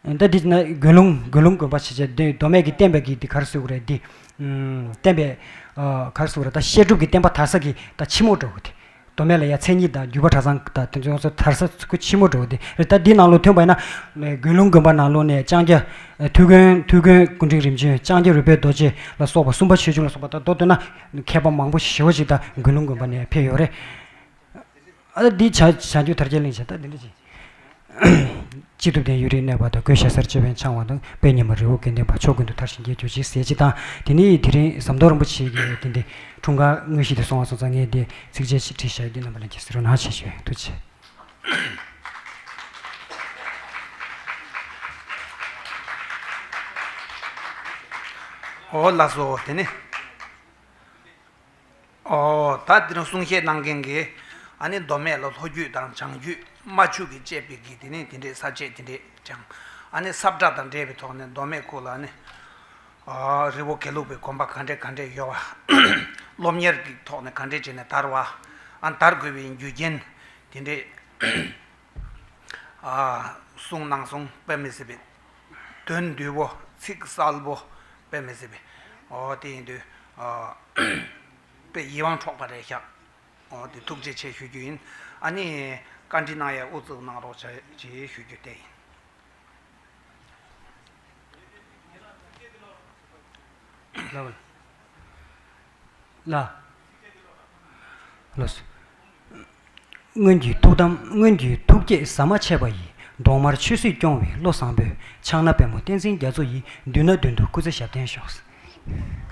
ད་འདི་ན་དགོན་ལུང་དགོན་ལུང་དགོན་པ་ཞེས་བྱ། འདི་མདོ་སྨད་ཀྱི་བསྟན་པའི་གི་འདི་ག་རེ་ཟེར་དགོས་རེད། འདི་ཨུམ་བསྟན་པའི་ཨ་ག་རེ་ཟེར་དགོས་རེད། ད་བཤད་སྒྲུབ་ཀྱི་བསྟན་པ་དར་ས་གི་ད་ཕྱི་མོ་འགྲོ་གི་དེ། མདོ་སྨད་ལ་ཡ་མཚན་ཉིད་དང་བརྒྱུད་པ་གྲྭ་ཚང་དང་དེ་ཚོ་དར་ས་ཁུ་ཆེན་མོ་འགྲོ་དེ་རེད། ད་འདི་ནང་ལོགས་ཐོན་པ་ཡིན་ན། དགོན་ལུང་དགོན་པ་ནང་ལོགས་ནས་ལྕང་སྐྱ་ཐུའུ་བཀྭན་ཐུའུ་བཀྭན་སྐུ་ཕྲེང་རིམ་བྱོན། ལྕང་སྐྱ་རོལ་པའི་རྡོ་རྗེ་ལ་སོགས་པ། སུམ་པ་ཆོས་འབྱུང་ལ་སོགས་པ། ད་མདོར་བསྡུས་ན་མཁས་པ་མང་པོ་ཞེ་པོ་ཅིག་ད་དགོན་ལུང་དགོན་པ་ནས་ཕེབས་ཡོད་རེད། ཨ་ད་འདི་བྱ་བྱ་རྒྱུད་དར་རྒྱས་གླིང་བྱས། ད་འདི་འདྲ་ཅིག་སྤྱི་ཐུབ་བསྟན་ཡུན་རིང་གནས་པ་དང་། ཀུན་ཤེས་གསལ་བྱེད་པཎ་འཆང་བ་དང་། དཔལ་ཉི་མ་རི་བོ་དགེ་ལྡན་པ། ཕྱོགས་ཀུན་ཏུ་དར་ཞིང་རྒྱས་གྱུར་ཅིག་ཟེར་ཅིག་དང་། དེ་ནས་དེ་རིང་ཟམ་གདོང་རིན་པོ་ཆེ་གིས་དེ་འདི་འཁྲུངས་སྐར་དངོས་གཞི་དེ་སོང་བ་སོང་ཙང་། ངས་འདི་ཚིགས་བཅད་ཅིག་བྲིས་བཞག་ཡོད། འདི་རྣམ་པ་ལྷན་རྒྱས་གཟིགས་རོགས་གནང་ཞེས་ཞུ། ཐུགས་རྗེ་ཆེ། ཨོ་ལགས་སོ། དེ་ནི། ཨོ། ད་འདི་རིང་གསུང་བཤད་གནང་མཁན་གྱི་ཨ་ནི་མདོ་སྨད་ལ་ལྷོ་རྒྱུད་དང་བྱང་རྒྱུད། རྨ་ཆུ་གིས་བཅད་པའི་གི་དེ་ནི་དེ་འདྲའི་ས་བཅད་དེ་འདྲས་ཀྱང་། ཨ་ནི་ས་བཀྲ་དང་འབྲེལ་བའི་ཐོག་ནས་མདོ་སྨད་ཁུལ་ལ་ཨ་ནི། ཨ་རི་བོ་དགེ་ལུགས་པའི་དགོན་པ་ག་འདྲས་ག་འདྲས་ཡོད་པ། སློབ་གཉེར་གྱི་ཐོག་ནས་ག་འདྲས་བྱས་ནས་དར་བ། ཨ་དར་དགོས་པའི་རྒྱུ་རྐྱེན་དེ་འདྲས། ཨ་གསུང་གནང་སོང་། དཔེ་མི་སྲིད་པའི་དོན་འདུས་པོ། ཚིག་གསལ་པོ། དཔེ་མི་སྲིད་པའི། ཨོ་དེ་ཡིན་དུས་ཨ་དཔེ་ཡིད་དབང་འཕྲོག་པ་རེད་ཤག་ཨོ་དེ་ཐུགས་རྗེ་ཆེ་ཞུ་རྒྱུ་ཡིན། ཨ་ནི་བཀའ་འདྲི་གནང་ཡས་དབུ་འཛུགས་གནང་རོགས་བྱ་ཞེས་ཞུ་རྒྱུ་དེ་ཡིན། ལགས་ལགས། ལགས་སོ། སྔོན་གྱི་ཐུགས་དམ། སྔོན་གྱི་ཐུགས་བསྐྱེད་ཟ་མ་ཆད་པ་ཡི། གདོང་དམར་ཆོས་སྲིད་སྐྱོང་བའི་བློ་བཟང་པོས། ཕྱག་ན་པདྨོ་བསྟན་འཛིན་རྒྱ་མཚོ་ཡི། མདུན་ན་མདུན་དུ་སྐུ་ཚེ་ཞབས་བརྟན་ཤོག།